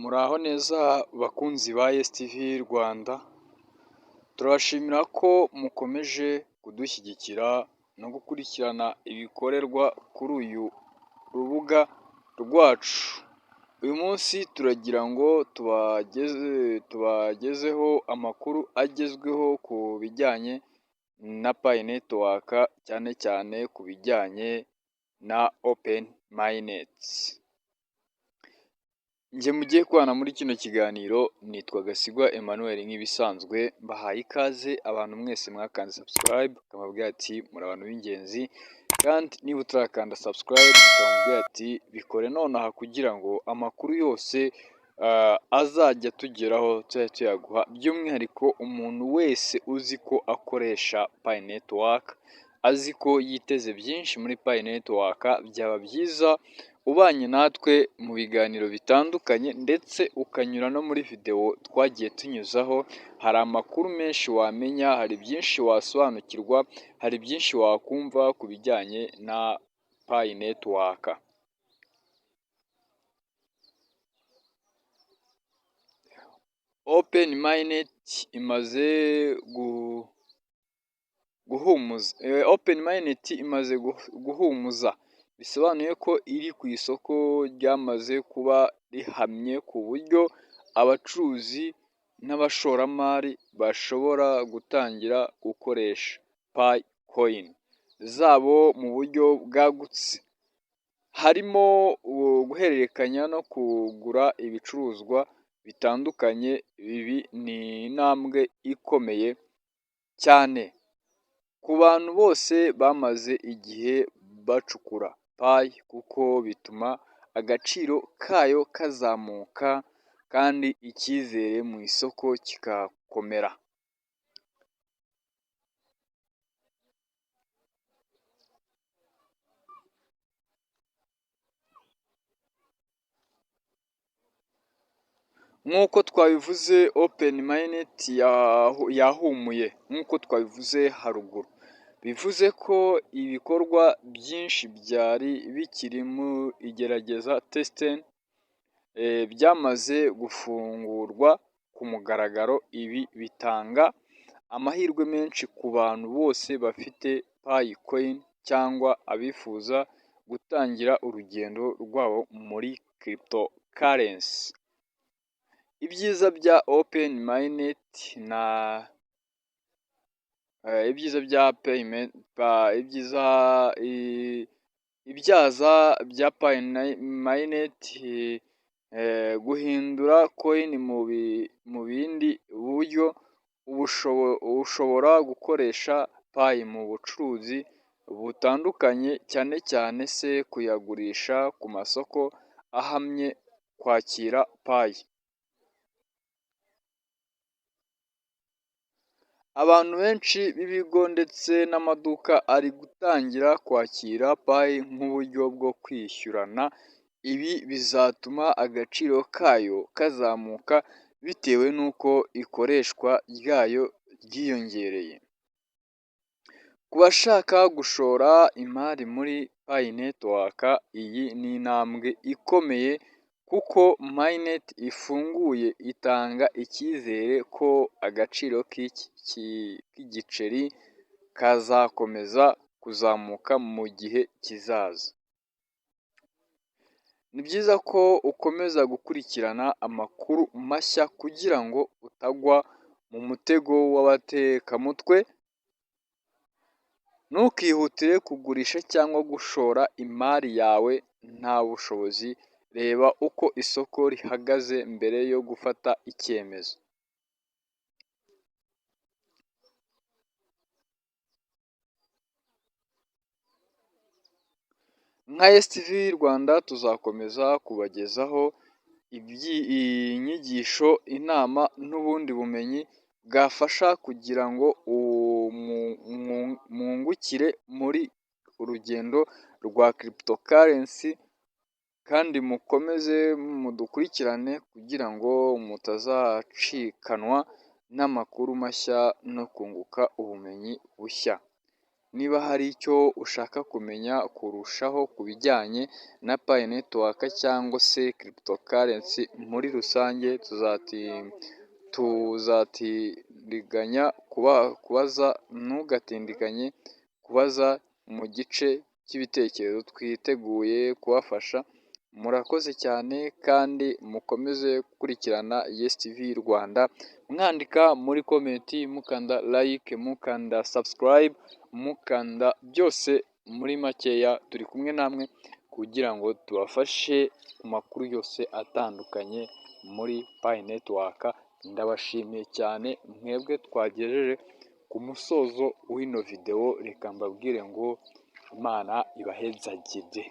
Muraho neza bakunzi ba STV Rwanda, turabashimira ko mukomeje kudushyigikira no gukurikirana ibikorerwa kuri uyu rubuga rwacu. Uyu munsi turagira ngo tubagezeho amakuru agezweho ku bijyanye na Pi Network, cyane cyane ku bijyanye na Open Mainnet. Njye mugiye kubana muri kino kiganiro nitwa Gasigwa Emmanuel nk'ibisanzwe, mbahaye ikaze abantu mwese mwakanze subscribe, nkababwira ati muri abantu b'ingenzi, kandi niba utarakanda subscribe ukamubwira ati bikore nonaha kugira ngo amakuru yose azajya atugeraho tujye tuyaguha, by'umwihariko umuntu wese uzi ko akoresha Pi Network, azi ko yiteze byinshi muri Pi Network, byaba byiza ubanye natwe mu biganiro bitandukanye ndetse ukanyura no muri videwo twagiye tunyuzaho, hari amakuru menshi wamenya, hari byinshi wasobanukirwa, hari byinshi wakumva ku bijyanye na Pi Network. Open Mainnet imaze guhumuza, Open Mainnet imaze guhumuza, bisobanuye ko iri ku isoko ryamaze kuba rihamye ku buryo abacuruzi n'abashoramari bashobora gutangira gukoresha Pi coin zabo mu buryo bwagutse, harimo guhererekanya no kugura ibicuruzwa bitandukanye. Ibi ni intambwe ikomeye cyane ku bantu bose bamaze igihe bacukura Pi, kuko bituma agaciro kayo kazamuka kandi icyizere mu isoko kikakomera. Nk'uko twabivuze, Open Mainnet yahumuye nk'uko twabivuze haruguru, bivuze ko ibikorwa byinshi byari bikiri mu igerageza, testing, byamaze gufungurwa ku mugaragaro. Ibi bitanga amahirwe menshi ku bantu bose bafite Pi coin cyangwa abifuza gutangira urugendo rwabo muri cryptocurrency. Ibyiza bya Open Mainnet na ibyiza bya payment, ibyiza ibyaza bya Pi Mainnet: guhindura coin mu bindi buryo, ushobora gukoresha Pi mu bucuruzi butandukanye, cyane cyane se kuyagurisha ku masoko ahamye kwakira Pi. Abantu benshi b'ibigo ndetse n'amaduka ari gutangira kwakira Pi nk'uburyo bwo kwishyurana. Ibi bizatuma agaciro kayo kazamuka bitewe n'uko ikoreshwa ryayo ryiyongereye. Ku bashaka gushora imari muri Pi Network, iyi ni intambwe ikomeye kuko mainnet ifunguye itanga icyizere ko agaciro k'igiceri kazakomeza kuzamuka mu gihe kizaza. Ni byiza ko ukomeza gukurikirana amakuru mashya kugira ngo utagwa mu mutego w'abatekamutwe. Ntukihutire kugurisha cyangwa gushora imari yawe nta bushobozi. Reba uko isoko rihagaze mbere yo gufata icyemezo. Nka STV Rwanda tuzakomeza kubagezaho inyigisho, inama n'ubundi bumenyi bwafasha kugira ngo mwungukire muri urugendo rwa cryptocurrency, kandi mukomeze mudukurikirane kugira ngo mutazacikanwa n'amakuru mashya no kunguka ubumenyi bushya. Niba hari icyo ushaka kumenya kurushaho ku bijyanye na Pi Network cyangwa se cryptocurrency muri rusange, tuzatindiganya kubaza, ntugatindiganye kubaza mu gice cy'ibitekerezo, twiteguye kubafasha. Murakoze cyane kandi mukomeze gukurikirana Yes TV Rwanda, mwandika muri comment, mukanda like, mukanda subscribe, mukanda byose. Muri makeya, turi kumwe namwe kugira ngo tubafashe ku makuru yose atandukanye muri Pi Network. Ndabashimiye cyane mwebwe twagejeje ku musozo w'ino videwo, reka mbabwire ngo Imana ibahezagire.